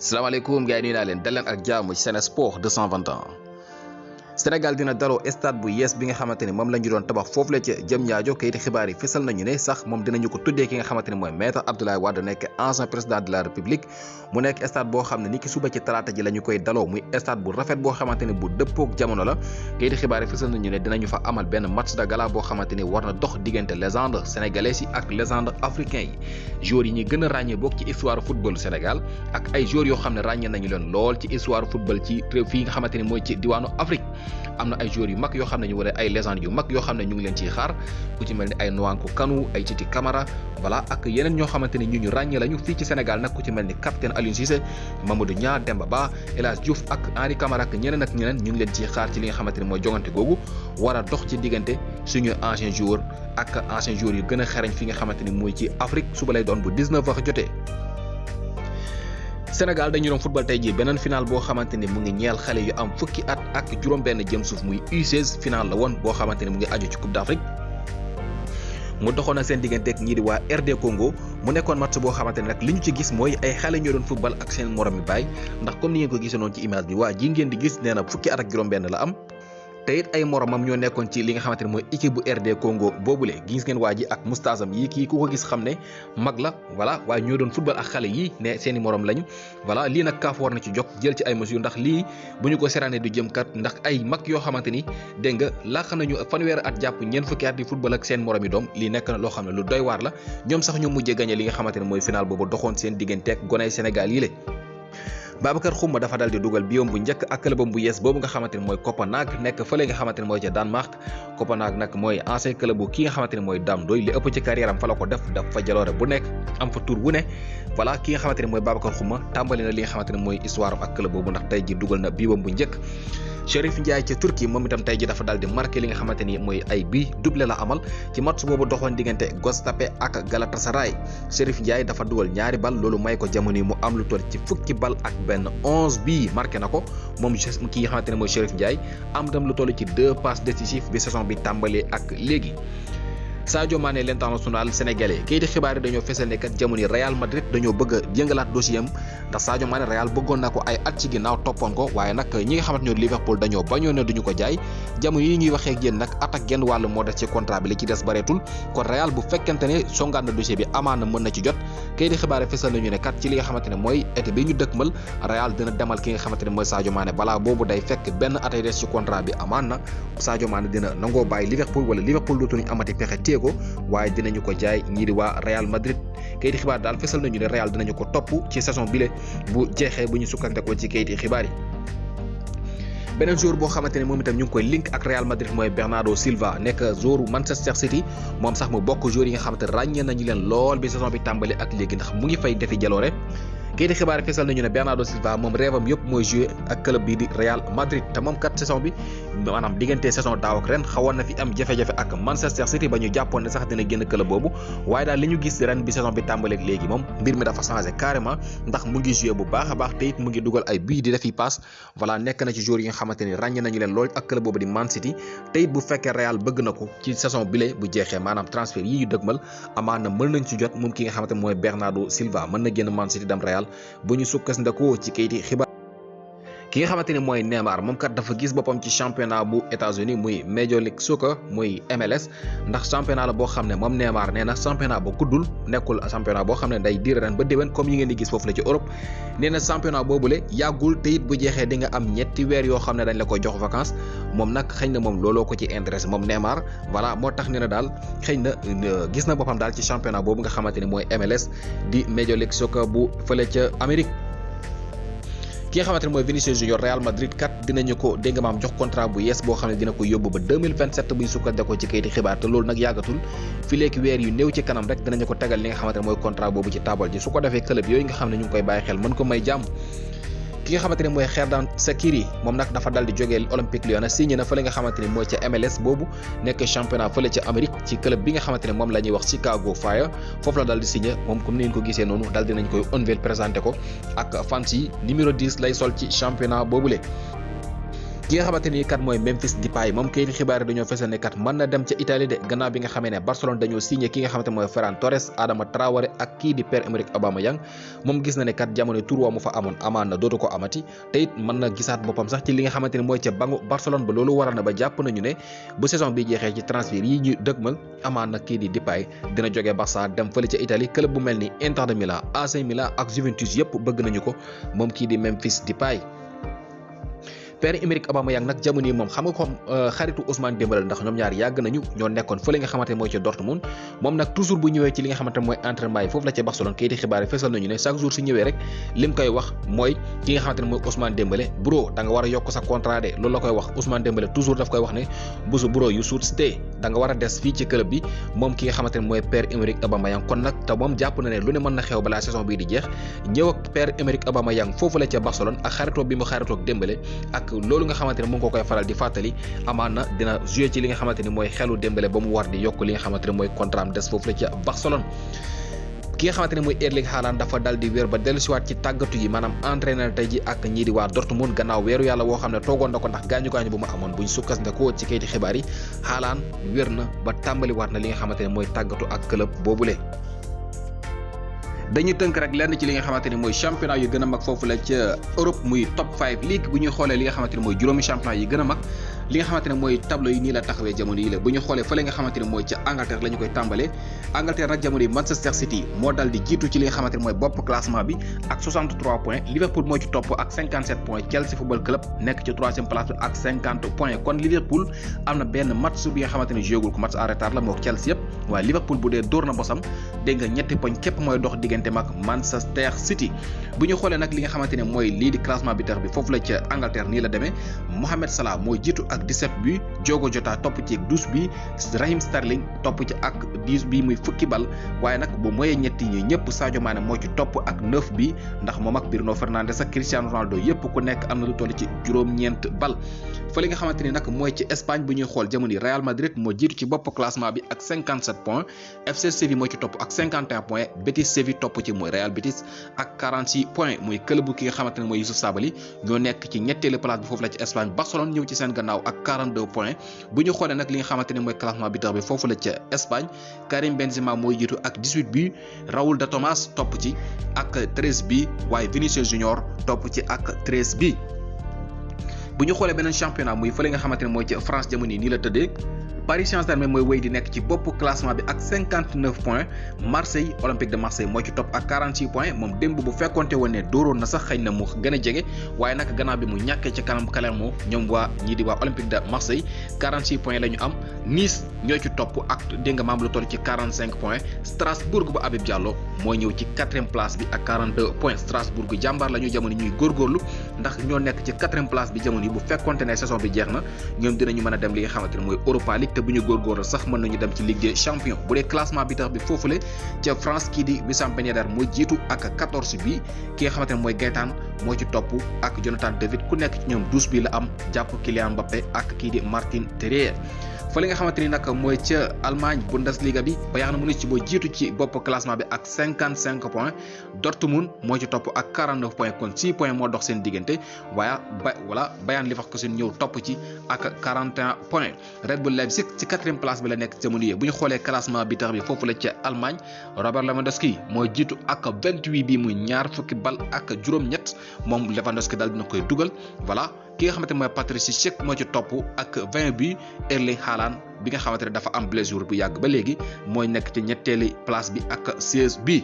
salaamaaleykum gars yi nuyu naa leen dal leen ak jàmm ci Sen Sport 221 Sénégal dina daloo stade bu yees bi nga xamante ni moom la ñu doon tabax foofu la ca Diamniadio kayiti xibaar yi fësal nañu ne sax moom dinañu ko tuddee ki nga xamante ni mooy maître Abdoulaye Wade nekk ancien président de la république mu nekk stade boo xam ne ni ki suba ci talaata ji la ñu koy daloo muy stade bu rafet boo xamante ni bu dëppook jamono la kayiti xibaar yi fësal nañu ne dinañu fa amal benn match de gala boo xamante ni war na dox diggante légende sénégalais yi ak légende africain yi joueurs yi ñuy gën a ràññee bokk ci histoire football Sénégal ak ay joueurs yoo xam ne ràññee nañu leen lool ci histoire football ci réew fii nga xamante ni mooy ci diwaanu Afrique am na ay joueurs yu mag yoo xam ne ñu wala ay légendes yu mag yoo xam ne ñu ngi leen ciy xaar ku ci mel ni ay Nwankwo Kanu ay Titi Camara voilà ak yeneen ñoo xamante ni ñu ràññee lañu fii ci Sénégal nag ku ci mel ni capitaine Aliou Cissé Mamadou Niang Demba Ba El Hadj Diouf ak Henri Camara ak ñeneen ñu ngi leen ciy xaar ci li nga xamante ni mooy jongante googu war a dox ci diggante suñu ancien joueur ak ancien joueur yu gën a xarañ fi nga xamante ni mooy ci Afrique suba lay doon bu 19h jotee. Sénégal dañu doon football tey jii beneen final boo xamante ni mu ngi ñeel xale yu am fukki at ak juróom-benn jëm suuf muy U16 final la woon boo xamante ni mu ngi aju ci Coupe d'Afrique mu doxoon na seen digganteeg ñii di waa RD Congo mu nekkoon match boo xamante ne nag li ñu ci gis mooy ay xale ñoo doon football ak seen morom yi baay ndax comme ni ngeen ko gisee noonu ci image bi waa ji ngeen di gis nee na fukki at ak juróom-benn la am. te it ay moromam ñoo nekkoon ci li nga xamante ne mooy équipe bu RD Congo boobule gis ngeen waa ji ak moustaasam yi kii ku ko gis xam ne mag la voilà waaye ñoo doon football ak xale yi ne seeni morom lañu voilà lii nag kaaf war na ci jóg jël ci ay mesures ndax lii bu ñu ko seraane du jëm kat ndax ay mag yoo xamante ni dégg nga làq nañu fanweeri at jàpp ñeent fukki at di football ak seen morom yi doom lii nekk na loo xam ne lu doy waar la ñoom sax ñoo mujjee gagné li nga xamante ne mooy final boobu doxoon seen digganteeg gonay Sénégal yi la Babacar Xuma dafa dal di dugal biom bu njëkk ak clubam bu yees boobu nga xamante ne mooy Copenhague nekk fële nga xamante ne mooy ca Danemark Copenhague nag mooy ancien club bu ki nga xamante ne mooy Dame Ndoye li ëpp ci carrière am fa la ko def fa jaloore bu nekk am fa tour bu ne voilà ki nga xamante ne mooy Babacar Xuma tàmbali na li nga xamante ne mooy histoire am ak club boobu ndax tey ji dugal na biom bu njëkk Chérif Ndiaye ca Turquie moom itam tey ji dafa daal di marqué li nga xamante ni mooy ay bii doublé la amal ci match boobu doxoon diggante Göztepe ak Galatasaray Chérif Ndiaye dafa dugal ñaari bal loolu may ko jamono yi mu am lu toll ci fukki bal ak benn 11 bii marqué na ko moom ki nga xamante ne mooy Chérif Ndiaye am dem lu toll ci 2 passes décisives bi saison bi tàmbalee ak léegi. Sadio Mané l'international sénégalais kayiti xibaar yi dañoo fesal ne kat jamono Real Madrid dañoo bëgg a jëngalaat dossier am ndax Sadio Mané Real bëggoon na ko ay at ci ginnaaw toppoon ko waaye nag ñi nga xamante ñoo Liverpool dañoo bañoon ne duñu ko jaay jamono yi ñuy waxee ak yéen nag at ak genn wàll moo des ci contrat bi li ci des bareetul kon Real bu fekkente ne songaan na dossier bi amaana mën na ci jot kayiti xibaar yi fesal nañu ne kat ci li nga xamante ne mooy été bi ñu dëkkmal Real dina demal ki nga xamante ne mooy Sadio Mané balaa boobu day fekk benn at ay des ci contrat bi amaan na Sadio Mané dina nangoo bàyyi Liverpool wala Liverpool dootuñu amati pexe téego waaye dinañu ko jaay ñii di waa Real Madrid kayiti xibaar daal fesal nañu ne Real dinañu ko topp ci saison bile bu jeexee bu ñu sukkandekoo ci kayiti xibaar yi. beneen joueur boo xamante ne moom itam ñu ngi koy link ak Real Madrid mooy Bernardo Silva nekk joueur Manchester City moom sax mu bokk joueur yi nga xamante ne ràññee nañu leen lool bi saison bi tàmbali ak léegi ndax mu ngi fay defi jaloore kayiti xibaar yi fesal nañu ne Bernardo Silva moom rêvam yëpp mooy jouer ak club bii di Real Madrid te moom kat saison bi maanaam diggante saison daaw ak ren xawoon na fi am jafe-jafe ak Manchester City ba ñu jàppoon ne sax dina génn club boobu waaye daal li ñu gis ren bi saison bi tàmbaleeg léegi moom mbir mi dafa changé carrément ndax mu ngi jouer bu baax a baax te it mu ngi dugal ay bii di defi passe voilà nekk na ci joueur yi nga xamante ni ràññe nañu leen lool ak club boobu di Man City te it bu fekkee Real bëgg na ko ci saison bile bu jeexee maanaam transfert yi ñu dëgmal amaana mën nañ ci jot moom ki nga xamante mooy Bernardo Silva mën na génn Man City dem Real bu ñu sukkandikoo ci kayiti xibaar ki nga xamante ni mooy Neymar moom kat dafa gis boppam ci championnat bu États-Unis muy Major League Soccer muy MLS ndax championnat la boo xam ne moom Neymar nee na championnat ba guddul nekkul championnat boo xam ne day diir ren ba déwén comme yi ngeen di gis foofu la ci Europe nee na championnat boobule yàggul te it bu jeexee di nga am ñetti weer yoo xam ne dañ la koy jox vacances moom nag xëy na moom looloo ko ci intéressé moom Neymar voilà moo tax nee na daal xëy na gis na boppam daal ci championnat boobu nga xamante ni mooy MLS di Major League Soccer bu fële ca Amérique. ki nga xamante ne mooy Vinicius Junior Real Madrid kat dinañu ko dégg nga maam jox contrat bu yees boo xam ne dina ko yóbbu ba 2027 buy sukkandekoo ci kayiti xibaar te loolu nag yàggatul fi léegi weer yu néew ci kanam rek dinañu ko tegal li nga xamante ne mooy contrat boobu ci taabal ji su ko defee club yooyu nga xam ne ñu ngi koy bàyyi xel mën ko may jàmm ki nga xamante ne mooy Xherdan Shaqiri moom nag dafa dal di jógee Olympique Lyonnais signé na fële nga xamante ne mooy ca MLS boobu nekk championnat fële ca Amérique ci club bi nga xamante ne moom la ñuy wax Chicago Fire foofu la dal di signé moom comme ni ngeen ko gisee noonu dal dinañ koy unveil présenté ko ak fans yi numéro 10 lay sol ci championnat boobule. ki nga xamante ni kat mooy Memphis Depay moom kayiti xibaar dañoo fesal ne kat mën na dem ca Italie de gannaaw bi nga xamee ne Barcelone dañoo signé ki nga xamante mooy Ferran Torres, Adama Traoré ak kii di Pierre-Emerick Aubameyang moom gis na ne kat jamono tur wa mu fa amoon amaan na dootu ko amati te it mën na gisaat boppam sax ci li nga xamante ni mooy ca bangu Barcelone ba loolu waral na ba jàpp nañu ne bu saison bi jeexee ci transfert yi ñu dëgmal amaan na kii di Depay dina jógee Barça dem fële ca Italie club bu mel ni Inter de Milan, AC Milan ak Juventus yëpp bëgg nañu ko moom kii di Memphis Depay. Pierre-Emerick Aubameyang nag jamono yi moom xam nga ko xaritu Ousmane Dembélé ndax ñoom ñaar yàgg nañu ñoo nekkoon fële nga xamante mooy ca Dortmund moom nag toujours bu ñëwee ci li nga xamante mooy entraînement yi foofu la ca Barcelone kayiti xibaar yi fesal nañu ne chaque jour su ñëwee rek lim koy wax mooy ki nga xamante ne mooy Ousmane Dembélé bro da nga war a yokk sa contrat de loolu la koy wax Ousmane Dembélé toujours daf koy wax ne busu bro you should stay da nga war a des fii ci club bi moom ki nga xamante ne mooy Pierre-Emerick Aubameyang kon nag te moom jàpp na ne lu ne mën na xew balaa saison bii di jeex ñëw ak Pierre-Emerick Aubameyang foofu la ca Barcelone ak xaritoo bi mu xaritoo ak Dembélé ak loolu nga xamante ne mu ngi ko koy faral di fàttali amaan na dina joué ci li nga xamante ni mooy xelu Dembélé ba mu war di yokk li nga xamante ne mooy contrat am des foofu la ca Barcelone. ki nga xamante ne mooy Erling Haaland dafa dal di wér ba dellusiwaat ci tàggatu yi maanaam entraîneur tey ji ak ñii di waa Dortmund gannaaw weeru yàlla woo xam ne toogoon na ko ndax gaañu-gaañu bu mu amoon buñ sukkandikoo ci kayiti xibaar yi Haaland wér na ba tàmbaliwaat na li nga xamante ne mooy tàggatu ak club boobule. dañuy tënk rek lenn ci li nga xamante ni mooy championnat yu gën a mag foofu la ca Europe muy top 5 league bu ñuy xoolee li nga xamante ni mooy juróomi championnat yi gën a mag li nga xamante ne mooy tableau yi nii la taxawee jamono yi la bu ñu xoolee fële nga xamante ni mooy ca Angleterre la ñu koy tàmbalee Angleterre nag jamono yi Manchester City moo dal di jiitu ci li nga xamante ni mooy bopp classement bi ak 63 points Liverpool moo ci topp ak 57 points Chelsea football club nekk ci 3e place bi ak 50 points kon Liverpool am na benn match bi nga xamante ni joué gul ko match en retard la moo Chelsea yëpp waaye Liverpool bu dee dóor na bosam dégg nga ñetti poñ képp mooy dox diggante mag Manchester City bu ñu xoolee nag li nga xamante ne mooy lii di classement bi tax bi foofu la ca Angleterre nii la demee Mohamed Salah mooy jiitu ak 17 bi Diogo Jota topp ci ak 12 bi Raheem Sterling topp ci ak 10 bi muy fukki bal waaye nag bu moyee ñetti ñi ñëpp Sadio Mané moo ci topp ak 9 bi ndax moom ak Bruno Fernandes ak Cristiano Ronaldo yëpp ku nekk am na lu toll ci juróom-ñeent bal fa li nga xamante ni nag mooy ci Espagne bu ñuy xool jamono Real Madrid moo jiitu ci bopp classement bi ak 57 points FC Séville moo ci topp ak 51 points Betis Séville topp ci mooy Real Betis ak 46 points muy club bu ki nga xamante ne mooy Youssouf Sabaly ñoo nekk ci ñetteelu place bi foofu la ci Espagne Barcelone ñëw ci seen gannaaw ak 42 points bu ñu xoolee nag li nga xamante ne mooy classement bi tax bi foofu la ca Espagne Karim Benzema mooy jiitu ak 18 bi Raúl de Tomás topp ci ak 13 bi waaye Vinicius Junior topp ci ak 13 bi bu ñu xoolee beneen championnat muy fële nga xamante ne mooy ci France jamono yi nii la tëddee Paris Saint-Germain mooy wéy di nekk ci bopp classement bi ak 59 points Marseille Olympique de Marseille moo ci topp ak 46 points moom démb bu fekkonte woon ne dooroon na sax xëy na mu gën a jege waaye nag gannaaw bi mu ñàkkee ci kanam Clermont ñoom waa ñii di waa Olympique de Marseille 46 points la ñu am Nice ñoo ci topp ak dégg nga maam lu toll ci 45 points Strasbourg bu Habib Diallo mooy ñëw ci 4e place bi ak 42 points Strasbourg jàmbaar la ñu jamono ñuy góorgóorlu ndax ñoo nekk ci 4e place bi jamono yi bu fekkonte ne saison bi jeex na ñoom dinañu mën a dem li nga xamante ne mooy Europa League te bu ñu góorgóorlu sax mën nañu dem ci Ligue des Champions bu dee classement bi tax bi foofule ca France kii di Wissam Ben Yedder moo jiitu ak 14 bi ki nga xamante ne mooy Gaëtan moo ci topp ak Jonathan David ku nekk ci ñoom 12 bi la am jàpp Kylian Mbappé ak kii di Martin Terrier fa li nga xamante ni nag mooy ca Allemagne Bundesliga bi Bayern Munich moo jiitu ci bopp classement bi ak 55 points Dortmund moo ci topp ak 49 points kon 6 points moo dox seen diggante waaye Bayern Leverkusen ñëw topp ci ak 41 points Red Bull Leipzig ci 4e place bi la nekk jamono yi bu ñu xoolee classement bi tax bi foofu la ca Allemagne Robert Lewandowski moo jiitu ak 28 bi muy ñaar fukki bal ak juróom-ñett moom Lewandowski daal dina koy dugal voilà ki nga xamante ne mooy Patrice Schick moo ci topp ak 20 bi Erling Haaland bi nga xamante ne dafa am blessure bu yàgg ba léegi mooy nekk ci ñetteeli place bi ak 16 bi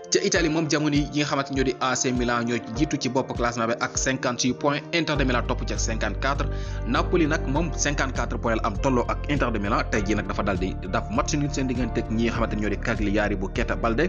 ca Italie moom jamono yi nga xamante ñoo di AC Milan ñoo jiitu ci bopp classement bi ak 56 points Inter de Milan topp ci ak 54 Napoli nag moom 54 points la am tolloo ak Inter de Milan tey jii nag dafa dal di daf match nul seen diggante ak ñi nga xamante ñoo di Cagliari bu Keita Balde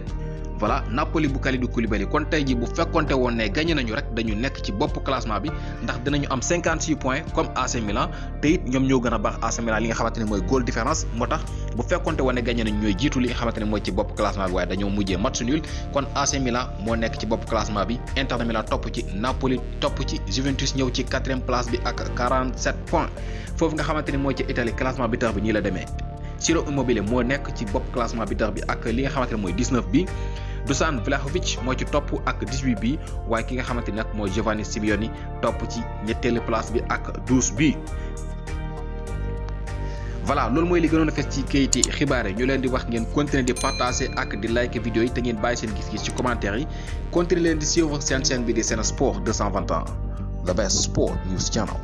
voilà Napoli bu Kalidou Koulibaly kon tey jii bu fekkonte woon ne gagné nañu rek dañu nekk ci bopp classement bi ndax dinañu am 56 points comme AC Milan te it ñoom ñoo gën a baax AC Milan li nga xamante ne mooy goal différence moo tax bu fekkonte woon ne gagné nañu ñooy jiitu li nga xamante ne mooy ci bopp classement bi waaye dañoo mujjee match nul kon AC Milan moo nekk ci bopp classement bi Inter de Milan topp ci Napoli topp ci Juventus ñëw ci 4e place bi ak 47 points foofu nga xamante ne mooy ci Italie classement bi tax bi nii la demee Ciro Immobile moo nekk ci bopp classement bi tax bi ak li nga xamante ne mooy 19 bi Dusan Vlahovic moo ci topp ak 18 bi waaye ki nga xamante ni nag mooy Giovanni Simeone topp ci ñetteelu place bi ak 12 bi. voilà loolu mooy li gënoon a fes ci kayiti xibaar yi ñu leen di wax ngeen continuer di partager ak di like vidéo yi te ngeen bàyyi seen gis-gis ci commentaire yi continuer leen di suivre seen chaîne bi di Sen Sport 221 the best sport news channel.